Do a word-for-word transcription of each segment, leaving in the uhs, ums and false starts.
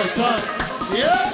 Star. Yeah.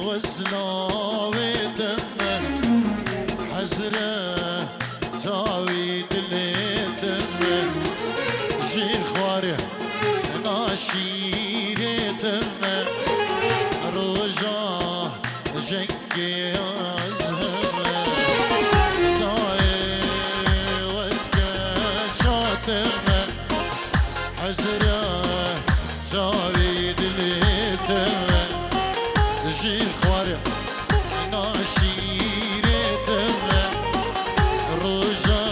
Wezna wê deme hezreta wî dilê dime, jê xwarina şîrê dime, roja cengê ez hime. Dayê wezkeça dime, hezreta wî dilê te, jê xwarina şîrê te, roja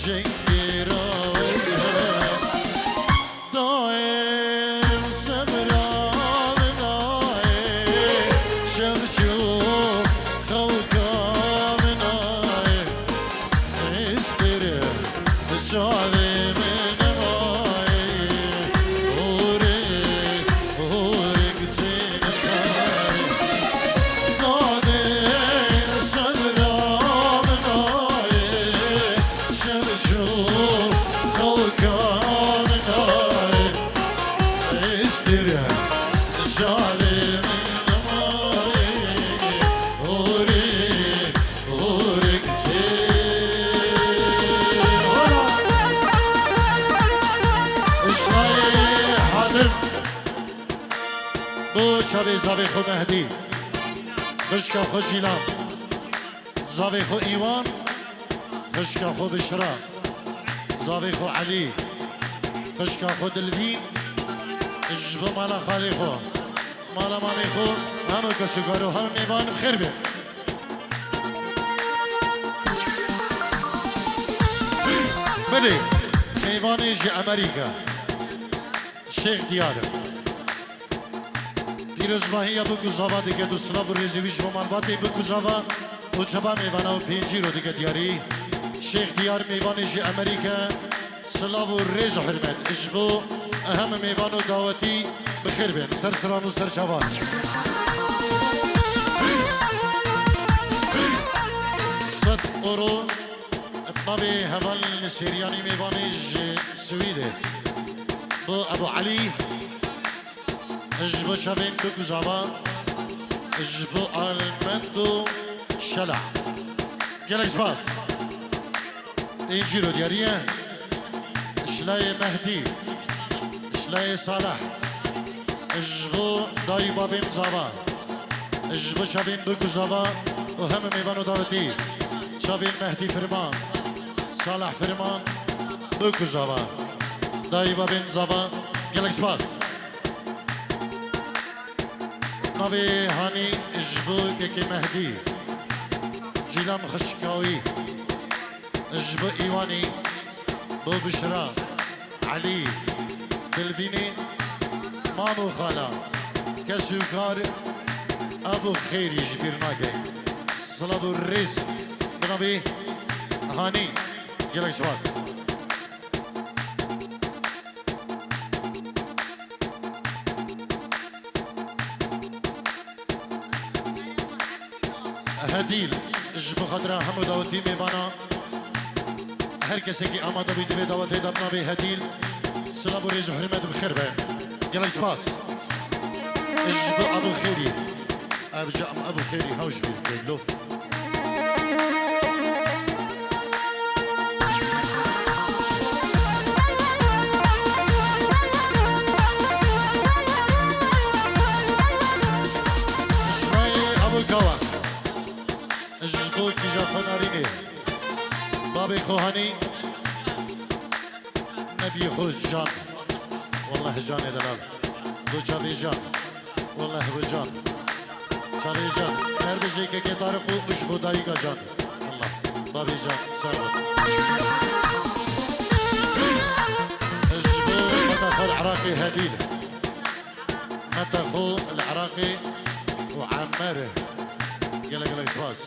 cengê ra were. Dayê sebra min ayê, şev çû xewka min ayê. Estere çavê min mayê, hore, hore kutê min kayê. Dadê sebra min ayê, şev çû xewka min ayê. Estere çavê min mayê, hore, Şayê Hadim. Bo çavê zavê xwe Mehdî, xwişka xwe Cîlan, zavê xwe Îwan, xwişka xwe Bişra, zavê xwe Elî, xwişka xwe Dilvîn, ji bo mala xalê xwe, mala mamê xwe, hemû kesûkar û hemû mêvan bi xêr bin. Belê, mêvanê ji Amerîka, Şêx Diyar e. Pîrozbahiya bik û zava dike û silav û rêzê wî ji bo malbatê bik û zava û çaba mêvana û pêncî ro dike diyarî. Şêx Diyar mêvanê ji Amerîka, silav û rêz û hurmet ji bo hemû mêvan û dawetî bi xêr bên. Ser siran û ser çavan. Sed euro. Navê heval Sêriyanî mêvanê ji Swîdê. Bo Ebu Elî, ji bo çavên bik û zava, ji bo Almend û Şela. Gelek spas. Pêncî ro diyarî ye. Şilayê Mehdî, Şilayê Salih, ji bo dayî babên zava. Ji bo çavên bik û zava û hemû mêvan û dawetî, çavên Mehdî Firman, Salih Firman, bik û zava, dayî babên zava, gelek spas. Navê Hanî ji bo kekê Mehdî, Cîlan xişka wî. Ji bo Îwanî, bo Bişra, Elî, Dilvînê, mam û xala, kes û kar, ev û xêrî ji bîr nake. Silav û rêz bi navê Hanî. Gelek spas. Hedîl. Ji bo xatira hemû dawetî mêvana, her kesekî amade bû di vê dawetê de bi navê Hedîl, silav û rêz û hurmet bi xêr be. Gelek spas. Ji bo Ebû Xêrî. Ev cam Ebû Xêrî hew ji bîr bike lo. Ji bo Ebû Gawa. Ji bo kîja xwe Narînê. Babê xwe Hanî. Nebiyê xwe Can. Welleh Canê delal. Bo çavê Can. Welleh bo Can. Çavê Can. Her bijê kekê Tariq û ji bo dayika Can. Allah. Babê Can. Sağ ol. Ji bo meta xwe Iraqê Hedîl. Meta xwe li Iraqê û Emmer. Gelek gelek spas.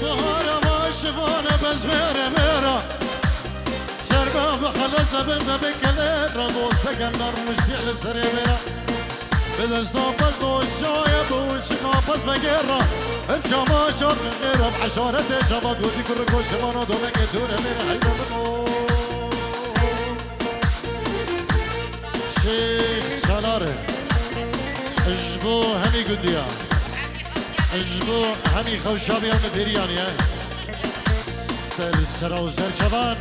Bahara va şivana bez vere vera. Serba bi xelese bin de bi kele ra doste gemdar muştî li serê vera. Bi desta pez doşaye bi uçika pez vegera. Em çama çar xêra bi eşaretê çava gotî kuru koşimana domeke dûre vere heyra bin o. Şêx Salar. Ji bo hemî gundiya. Ji bo hemî xewşabiyan li bêriyan ye. Ser sera û ser çavan.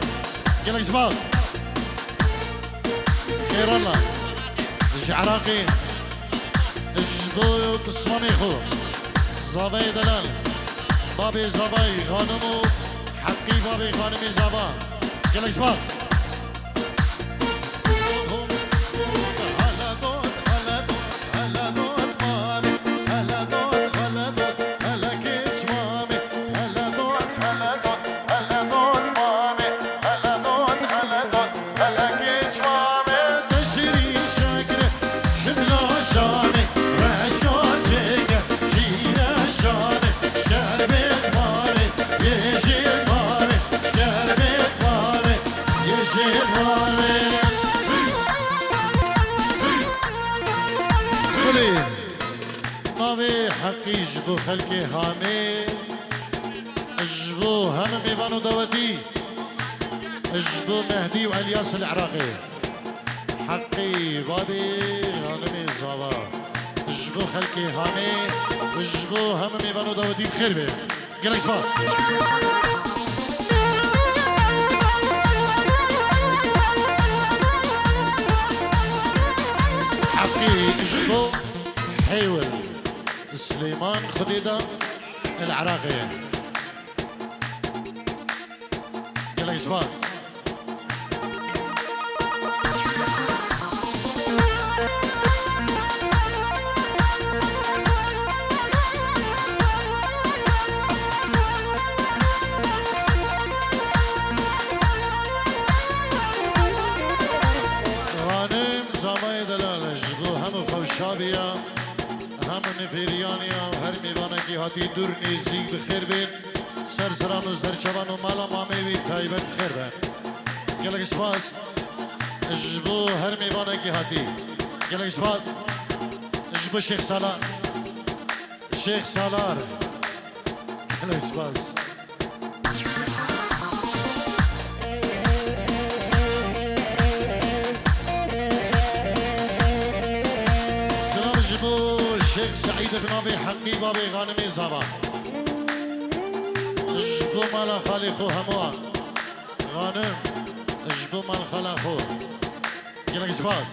Gelek spas. Xêrana. Ji Iraqê. Ji bo pismanê xwe. Zavayê delal. Babê zavayê xanim û heqî babê xanimê zava. Gelek spas. Belê, navê heqî ji bo xelkê Hamê, ji bo hemî mêvan û dawetî, ji bo Mehdî û Elyas li Iraqê. Heqî babê xanimê zava. Ji bo xelkê Hamê û ji bo hemî mêvan û dawetî bi xêr be. Gelek spas. Heqî ji bo Hêwil Silêman Xwedê da li Iraqê. Gelek spas. Xanim Zamayê delal ji bo hemû xewşabiya, hemû nifêriyaniya û her mêvanekî hatî dûr nêzîk bi xêr bên. Ser ziran û serçevan û mala mamê wî taybet bi xêr be. Gelek spas ji bo her mêvanekî hatî. Gelek spas ji bo Şêx Salar. Şêx Salar. Gelek spas. Silav ji bo Şêx Seîd bi navê Heqî babê Xanimê Zava. Ji bo mala xalê xwe hemû an. Xanim, ji bo mal xala xwe. Gelek spas.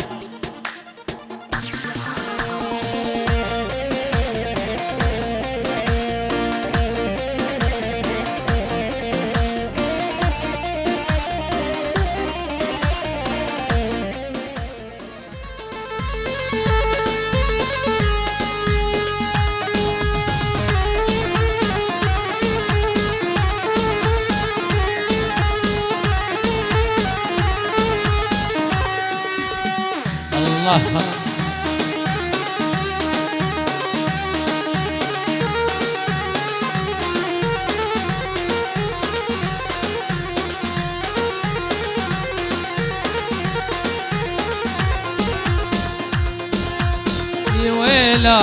الله. يا ويلي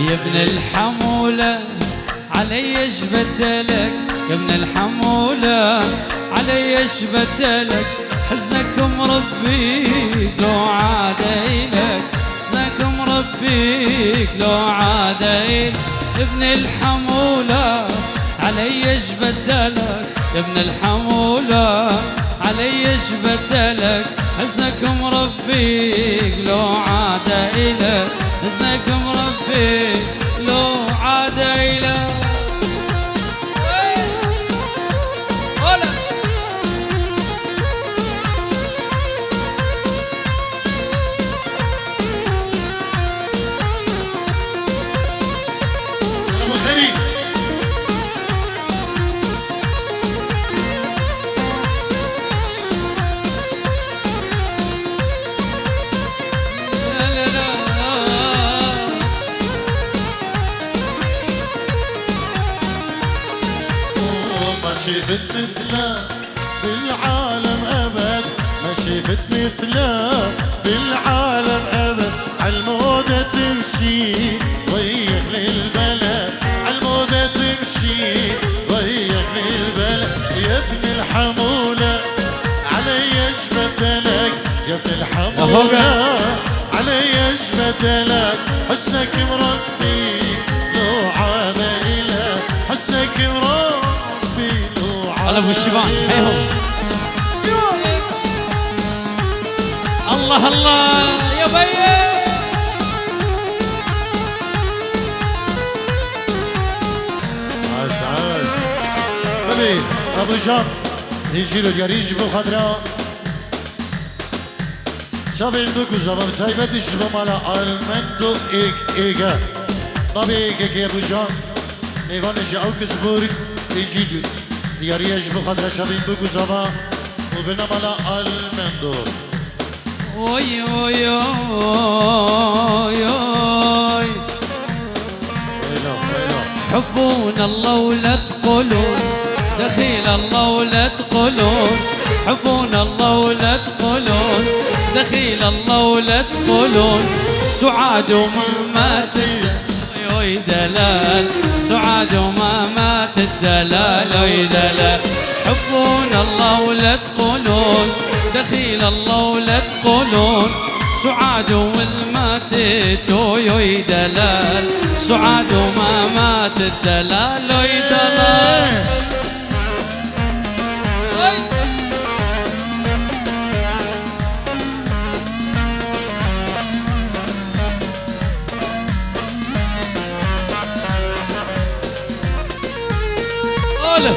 يا ابن الحمولة، علي ايش بدلك؟ يا ابن الحمولة، علي ايش بدلك؟ حزنك مربيك لو عاد إلك، حزنك مربيك لو عاد إلك. ابن الحمولة، علي ايش بدلك؟ يا ابن الحمولة، علي ايش بدلك؟ حزنك مربيك لو عاد إلك، حزنك مربيك لو عاد إلك. ما شفت مثله بالعالم أبد، ما شفت مثله بالعالم أبد. عالمودة تمشي ويا أهل البلد، عالمودة تمشي ويا أهل البلد. يا ابن الحمولة، علي ايش بدلك؟ يا ابن الحمولة، علي ايش بدلك؟ حسنك مربي لو عاد إلك، حسنك مربي لو عاد. هلا أبو الشيبان، هيهم. الله الله يا بيي. عاش، عاش. بلي، أبو جان، يجي له يريج بخدره. Çavên bûk û zava bi taybetî ji bo mala Almendo êk êge. Navê êkekê Ebûcan, mêvanê ji ew kisbûr êcî diyariye ji bo xatira çavên bûk û zava û vêna mala Almendo. Oy, oy, oy, oy. ويله، ويله. حبونا الله ولا تقولون، دخيل الله ولا تقولون، حبونا الله ولا تقولون، دخيل الله ولا تقولون، سعاد وما مات الدلال، يوي دلال، سعاد وما مات الدلال، يوي دلال، حبونا الله ولا تقولون، دخيل الله ولا تقولون، سعاد والماتت، أوي، أوي، دلال، سعاد وما مات الدلال، أوي، دلال. أولا.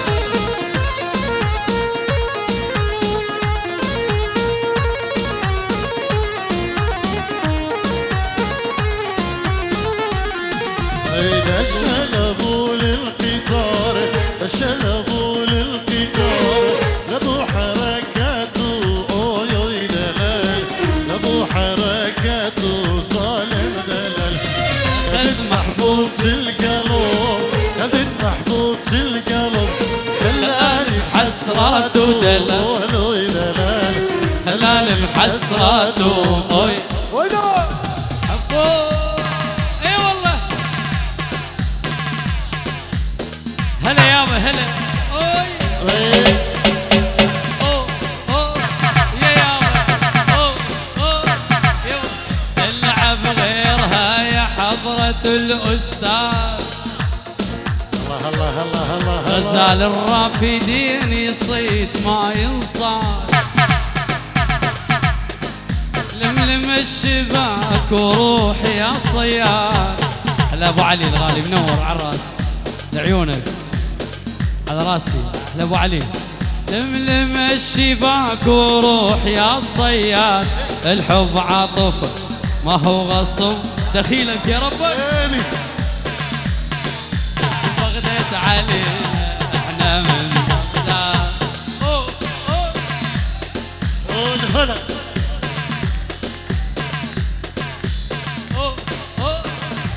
هيدا الشلبو للقطار، الشلبو للقطار، لبو حركاتو، أوي، أوي، دلال، لبو حركاتو، ظالم دلال. خدت محبوبة القلب، خدت محبوبة القلب، خلاني بحسرات ودلال. خلاني بحسرات وخوي. وينو؟ حبو. اي والله. هلا يابا، هلا. اوي. اوي. اوه، اوه، يا يابا. اوه، اوه، يا. العب غيرها يا حضرة الأستاذ الله، الله، الله، الله، الله. غزال الرافدين يصيد ما ينصاد. لملم الشباك وروح يا صياد. هلا أبو علي الغالي، منور على الراس. لعيونك. على راسي، لأبو علي. لملم الشباك وروح يا صياد، الحب عاطفة ما هو غصب. دخيلك يا ربك. بغداد علينا، احنا من بغداد. أوه، أوه. أوه، هلا. أوه، أوه.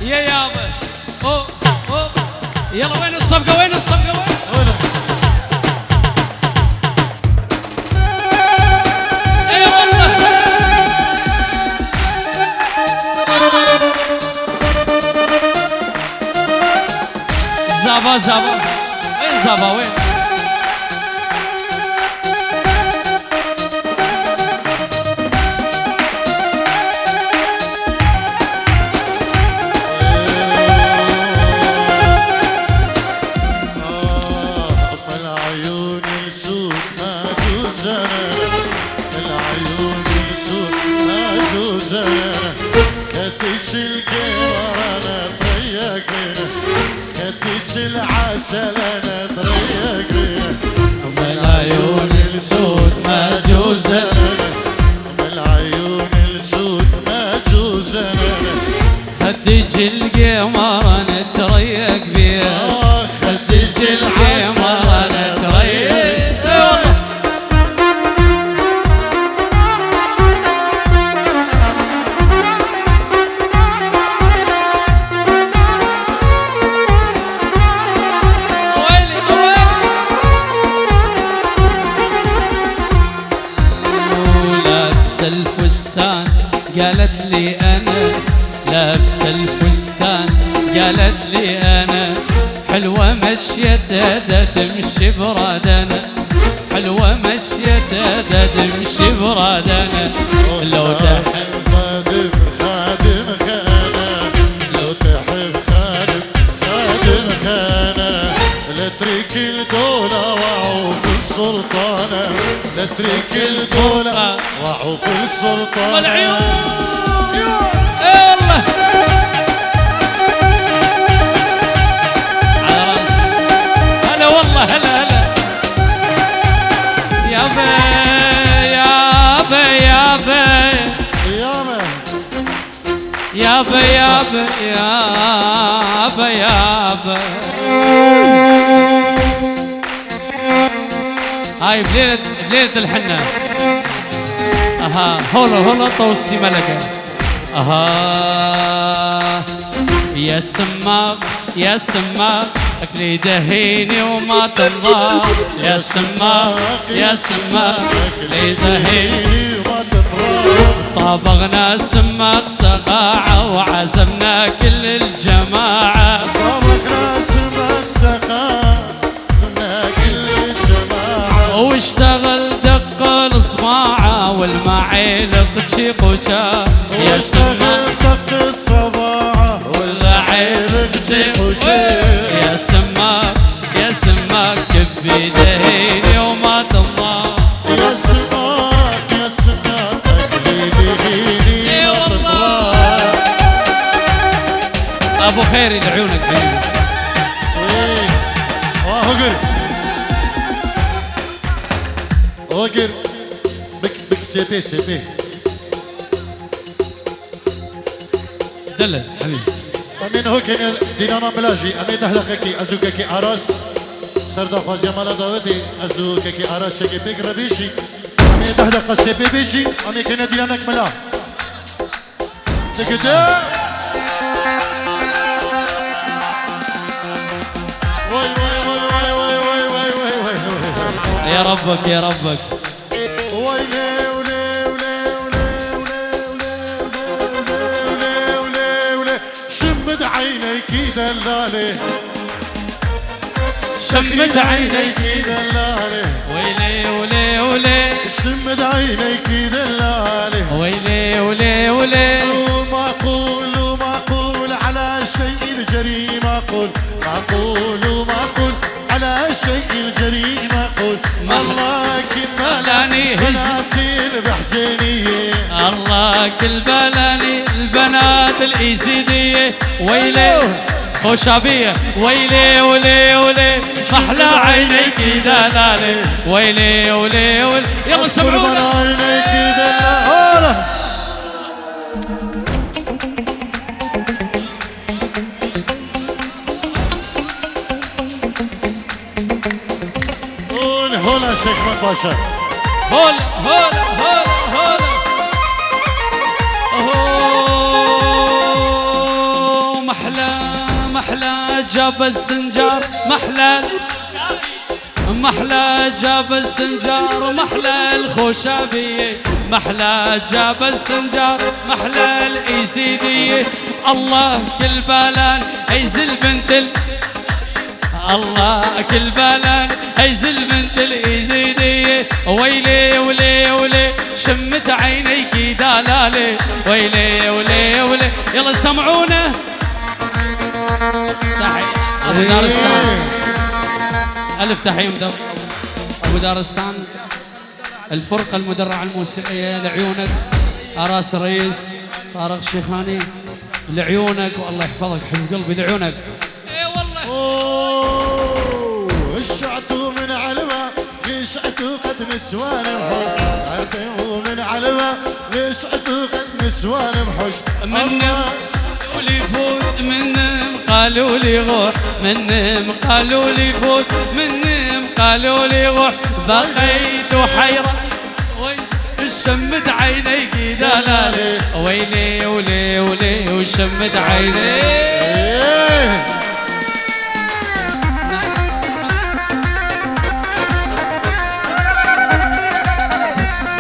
يا يابا. أوه، أوه. يلا، وين الصفقة؟ وين الصفقة؟ وين؟ إي والله. زابا، زابا. وين زابا؟ وين؟ آه، العيون السود ما جوزنا، العيون السود ما جوزنا، خديج القمر أنا ضيقنا. خديج العسل أنا بريقي. أم العيون السود ما جوزنا. أم العيون السود ما جوزنا. خديج القمر أنا تريق بيه. آه، خديج القمر أنا تريق. إي والله. لابسة الفستان، قالت لي أنا، لابسة الفستان، قالت لي أنا، حلوة مشيتها دا تمشي برادنا. حلوة مشيتها دا تمشي برادنا. لو تحب خادم، خادم خانة. لو تحب خادم، خادم خانة. لا تريك الدولة وعوف السلطانة. لا تريك الدولة وعوف السلطانة. والعيون. إي والله. على راسي. هلا والله، هلا، هلا. يابا، يابا، يابا. يابا. يابا، يابا، يابا، يابا. هاي بليلة، بليلة الحنة. أها، هولو، هولو، طوسي ملكة. أها. يا سماق، يا سماق، أكلي دهيني وما تنضاق. يا سماق، يا سماق، أكلي دهيني وما تنضاق. طابغنا سماق سقاعة وعزمنا كل الجماعة. طابغنا سماق سقاعة. واشتغل دق الصباعة والمعيلق تشيق وشا. يا واشتغل سماق. دق الصباعة والمعيلق تشيق وشا. يا سماق، يا سماق، كبي دهيني وما تنضاق. يا سماق، يا سماق، أكلي دهيني إي وما والله. تنضاق. أبو خيري لعيونك حبيبي. إيه. آه، هجر. Ogir. Bik, bik, sepê, sepê. Delal, hebî. Em ê niho kêne dînana mila jî. Em ê deh deqekî ez û kekî Aras ser daxwaziya mala dawetê, ez û kekî Aras çekê pêk re bêjî. Em ê deh deqa sepê bêjî. Em ê kêne dînanek mila. Digide. Vay, vay, vay. Ya Rabbek, ya Rabbek. Vay, lê, lê, lê. Şimmid eynekî dellalê. شمد عينيك دلالي. ويلي ولي ولي. شمد عينيك دلالي. ويلي ولي ولي. ومعقول، ومعقول على جري معقول، معقول ومعقول، على شيء الجري معقول. الله كمالاني هز. بنات البحزينية. الله كل بلاني البنات الإيزيدية. ويلي خوشابية، ويلي ولي ولي، محلى عينيك دلالي. ويلي ولي ولي، يلا سمعونا. عينيك دلالي. هول، هول يا شيخ مقباشة. هول، هول، هول، هول. أوه، محلى، محلى جاب السنجار، محلى. محلى جاب السنجار، محلى الخوشابية، محلى جاب السنجار، محلى الإيزيدية. الله كل بلان هيزل بنت ال-، الله كل بلان هيزل بنت الإيزيدية. ويلي ولي ولي، شمت عينيك دلالي. ويلي ولي ولي، يلا سمعونا. تحية. أبو دارستان. ألف تحية مدر-، أبو دارستان. الفرقة المدرعة الموسيقية لعيونك. أراس الرئيس طارق الشيخاني، لعيونك، والله يحفظك حبيب قلبي، لعيونك. إي والله. أوه، الشعتو من علبة، الشعتو قد نسوان الحب. عرفوا من علبة، الشعتو قد نسوان بحوش. منهم قالوا لي فوت، منهم قالوا لي غور، منهم قالوا لي فوت، منهم قالوا لي غور. بقيت حيران. ويش الشمت عينيك دلالي. ويلي ولي ولي وشمت عيني.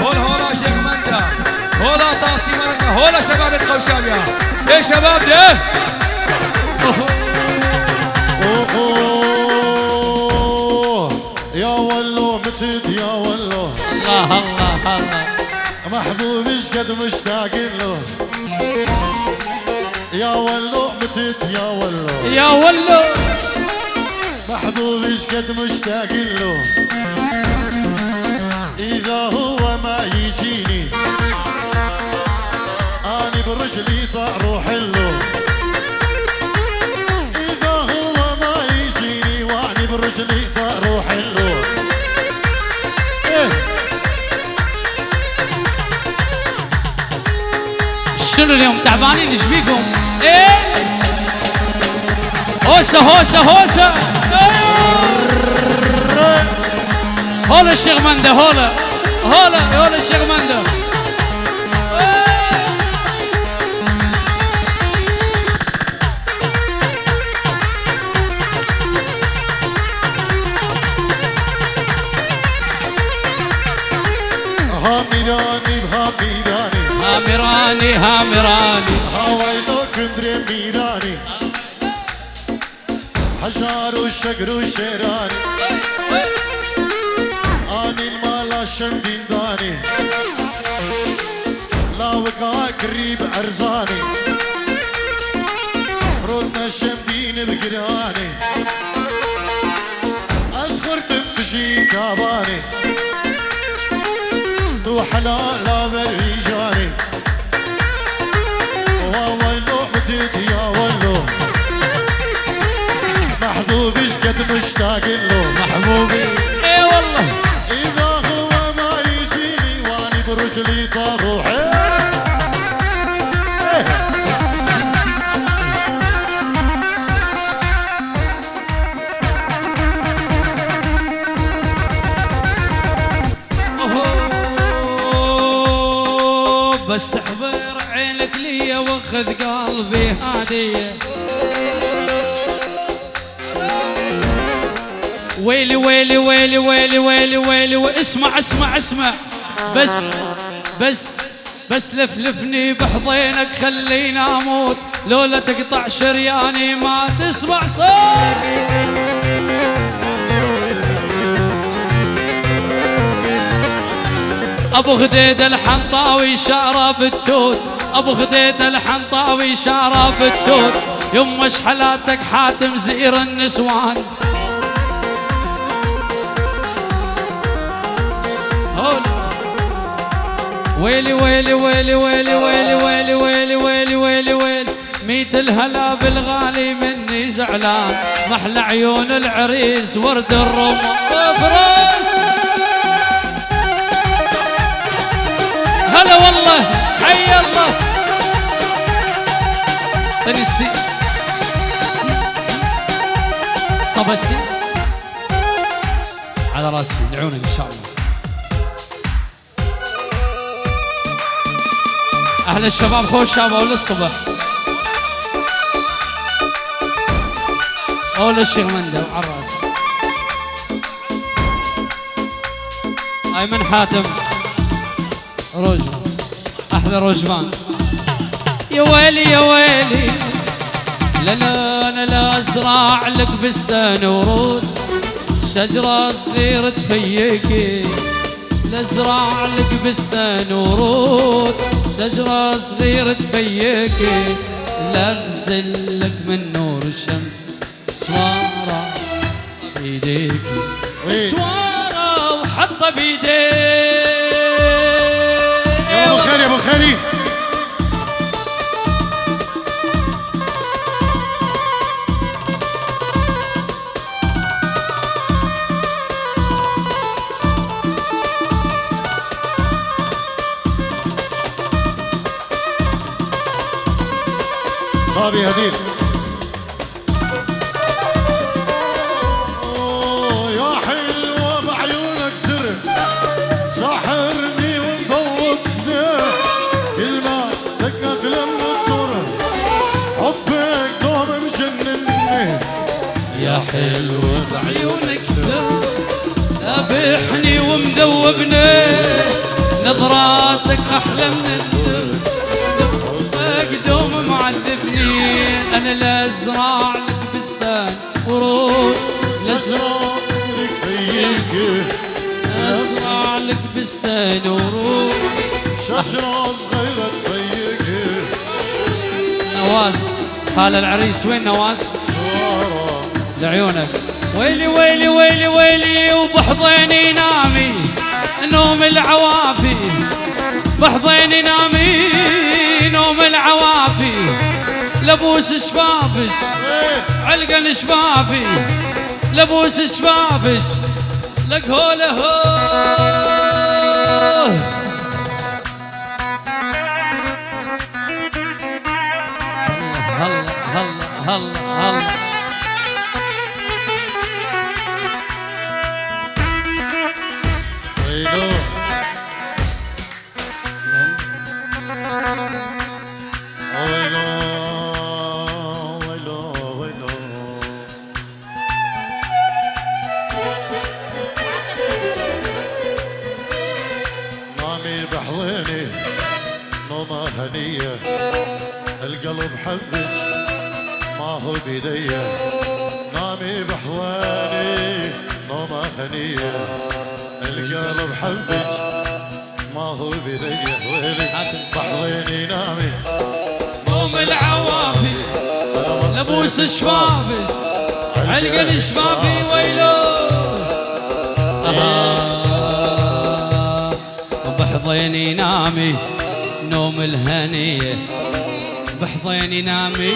هول هولا شيخ مندى. هولا طاسي مرقة. هولا شباب الخوشابية. ايه شباب ده؟ أوه، يا ولو متت يا ولو. الله، الله، الله. محبوب ايش قد مشتاق له. يا ولو متت يا ولو. يا ولو. محبوب ايش قد مشتاق له. إذا هو ما يجيني، أني برجلي طاروح له. إذا هو ما يجيني، وأني برجلي طاروح له. إيه. شنو اليوم تعبانين؟ ايش بيكم؟ ايه. هوسه، هوسه، هوسه. هولا الشيخ مندى، هولا. هولا، هولا الشيخ مندى. هامیرانی، هامیرانی. هامیرانی، هامیرانی. هاوایلو کندرێ میرانی. هەژار و شەگر و شێرانی. ئانین مالا شەمدین دانی. لاوکا کریب ئەرزانی. ڕۆتنە شەمدین بگرانی. ئەز خوردم بژی کابانی. تو حەلالا بەرویژانی. واوەلۆ بتێت یاوەلۆ. محبوبش قد مشتاق له. محبوبي. اي والله. إذا هو ما يجيني واني برجلي طاروحي. أوه، بس احضر عينك ليا واخذ قلبي هادية. ويلي، ويلي، ويلي، ويلي، ويلي، ويلي، ويلي. اسمع، اسمع، اسمع. بس، بس، بس لفلفني بحضينك خليني أموت. لولا تقطع شرياني ما تسمع صوت. أبو خديدة الحنطاوي شعره بالتوت. أبو خديدة الحنطاوي شعره بالتوت. يما شحلاتك حاتم زئير النسوان. هول. ويلي، ويلي، ويلي، ويلي. ميت الهلا بالغالي مني زعلان، محلى عيون العريس ورد الرمان. افرس. هلا والله، حي الله. تني سي، سي، سي. صبا سي. على راسي، لعيونك ان شاء الله. احلى الشباب، خوش شباب، وللصبح. اولى الشيخ مندى وعراس. ايمن حاتم. روجمان. احلى روجمان. يا ويلي، يا ويلي. لا، لا، انا لا ازرع لك بستان ورود، شجرة صغيرة تفيك. لا ازرع لك بستان ورود، شجرة صغيرة تفيك. لا اغزل لك من نور الشمس. سوارة بإيديك. إيه. سوارة وحطة بإيديك. يا أبو خيري، أبو خيري. صافي هديل. يا حلوة بعيونك سر، ساحرني ومذوبني. كلماتك أغلى من الدر، حبك دوم مجنني. يا حلوة بعيونك سر، ذابحني ومذوبني. نظراتك أحلى من الدر، حبك دوم معذبني. أنا لا أزرع لك بستان ورود، لا أزرع لك فيك، لا أزرع لك بستان ورود. شجرة صغيرة تفيك. نواس، خال العريس، وين نواس؟ سوارة. لعيونك. ويلي، ويلي، ويلي، ويلي، وبحضيني نامي نوم العوافي. بحضيني نامي نوم العوافي. لبوس شفافك، علقن شفافي. لبوس شفافك، لك هوله هو. هلا، هلا، هلا، هلا. ويلو. ويلو، ويلو، ويلو. نامي بحضيني نومة هنية، القلب حبك ما هو بيديا. نامي بحضيني نومة هنية، القلب حبك ما هو بيديا. ويلي، حاتم. بحضيني نامي نوم العوافي. أنا لبوس شفافك، علقن شفافي، ويلو. آه. بحضيني نامي نوم الهنية، بحضيني نامي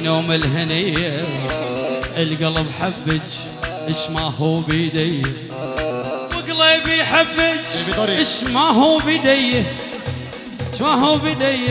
نوم الهنية. القلب حبك اش ما هو بيدي، وقلبي حبك اش ما هو بيدي، اش ما هو بيدي.